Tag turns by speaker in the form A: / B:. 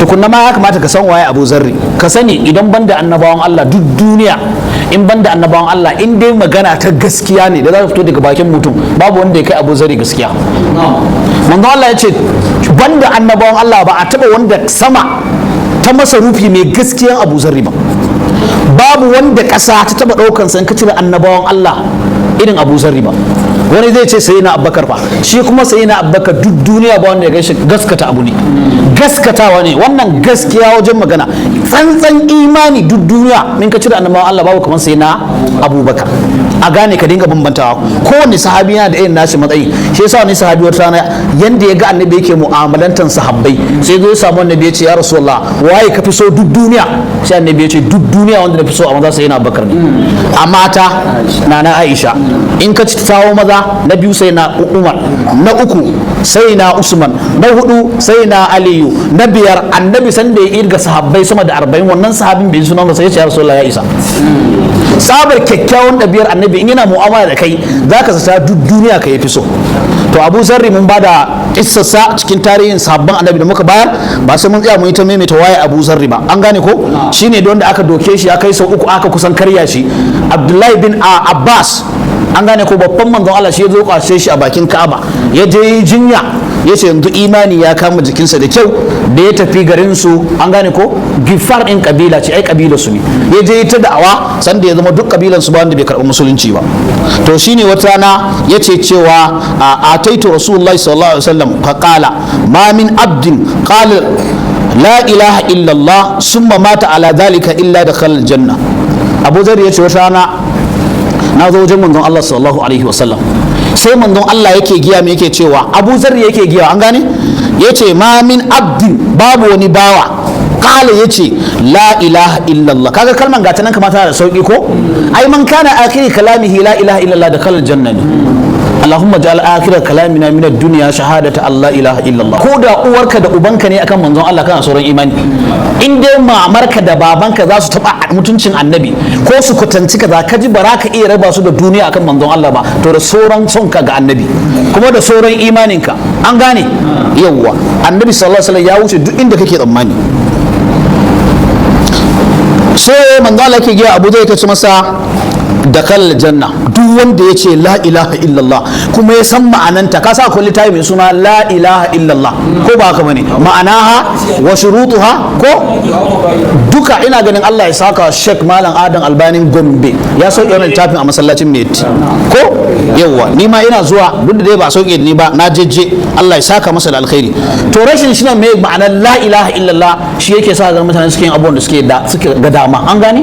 A: Tukunna ma ya kamata ka san waye Abu Zarri. Ka sani, idan banda annabawan Allah duk duniya, in banda annabawan Allah, in dai magana ta gaskiya ne da za ta fito daga bakin mutum, babu wanda ya kai Abu Zarri gaskiya. Manzo Allah ya ce banda annabawan Allah, ba a taba wanda sama ta masa rufi mai gaskiyan Abu Zarri ba. Babu wanda ƙasa ta taba ɗaukan san ka cire annabawan Allah irin Abu Zarri ba. Wani zai ce sai na Abubakar fa. Shi kuma sai na Abubakar, duk duniya ba wanda ya gaishe gaskata abu ne, gaskatawa ne wannan gaskiya wajen magana, tsantsan imani. Duk duniya, in ka cire annabawan Allah, babu kamar sai na Abubakar. A gane, ka dinga bambantawa. Kowanne sahabi yana da irin nashi matsayi. Shi yasa wani sahabi wata rana, yanda ya ga Annabi yake mu'amalantan sahabbai, sai zo ya samu Annabi, ya ce, "Ya Rasulullah, waye ka fi so duk duniya?" Sai Annabi ya ce, "Duk duniya wanda na fi so a maza, sai na Abubakar ne, a mata na Aisha. In ka ci tawo maza, na biyu sai na Umar, na uku sai na Usman, na hudu sai na Aliyu, na biyar." Annabi san da ya irga sahabbai sama da 40, wannan sahabin bai sunan ba, sai ya ce, "Ya Rasulullah, ya isa." Sabar kyakkyawan ɗabi'ar Annabi, in yana mu'amala da kai, za ka zata duk duniya ka fi so. To, Abu Zarri mun bada kissarsa cikin tarihin sahabban Annabi da muka bayar, ba sai mun tsaya mun yi ta maimaita waye Abu Zarri ba. An gane ko? Shine don da aka doke shi ya kai sau uku, aka kusan karya shi. Abdullahi bin Abbas, an gane ko, babban manzon Allah, shi ya zo kwashe shi a bakin Ka'aba, ya je yi jinya, ya ce yanzu imani ya kama jikinsa da kyau. Da ya tafi garin su, an gane ko, Gifar ɗin kabila ce, ai kabila su ne, ya je ta da'awa, sanda ya zama duk kabilan su ba wanda bai karɓi musulunci ba. To, shine wata rana ya ce cewa a ataitu Rasulullahi sallallahu alaihi wasallam, fa qala: ma min abdin qala la ilaha illallah summa mata ala dhalika illa dakhala aljanna. Abu Zar ya ce wata rana na zo wajen manzon Allah sallallahu alaihi wasallam, sai manzon Allah yake giya me yake cewa, Abu Zar yake giya, an gane, yace: ma min abdin, babu wani bawa, kala, yace la ilaha illallah. Kaga kalman gata nan kamata da sauki ko? Ai man kana akhiri kalamihi la ilaha illallah dakhala aljanna ne. Allahumma ja'al akhira kalamina min ad-dunya shahadata Allah ilaha illallah. Ko da uwarka da ubanka ne, akan manzon Allah kana sauran imani. In dai mamarka da babanka za su taba mutuncin Annabi ko su kwatanci kaza, ka ji ba ka iya raba su da duniya akan manzon Allah ba, to da sauran son ka ga Annabi kuma da sauran imaninka. An gane? Yawwa, Annabi sallallahu alaihi wasallam ya wuce duk inda kake tsammani. Sai manzo Allah yake gaya Abu Zai ce masa dakal janna, duk wanda ya ce la ilaha illallah kuma ya san ma'ananta. Ka sa akwai littafi mai suna La ilaha illallah, ko ba haka bane? Ma'anaha wa shurutuha ko duka. Ina ganin Allah ya saka Sheikh Malam Adam Albanin Gombe, ya sauke wannan littafin a masallacin Meti ko? Yawwa, ni ma ina zuwa, duk da dai ba sauke ni ba, na jejje. Allah ya saka masa da alkhairi. To, rashin shi ne mai ma'anar la ilaha illallah shi yake sa ga mutane suke yin abubuwan da suke ga dama. An gane?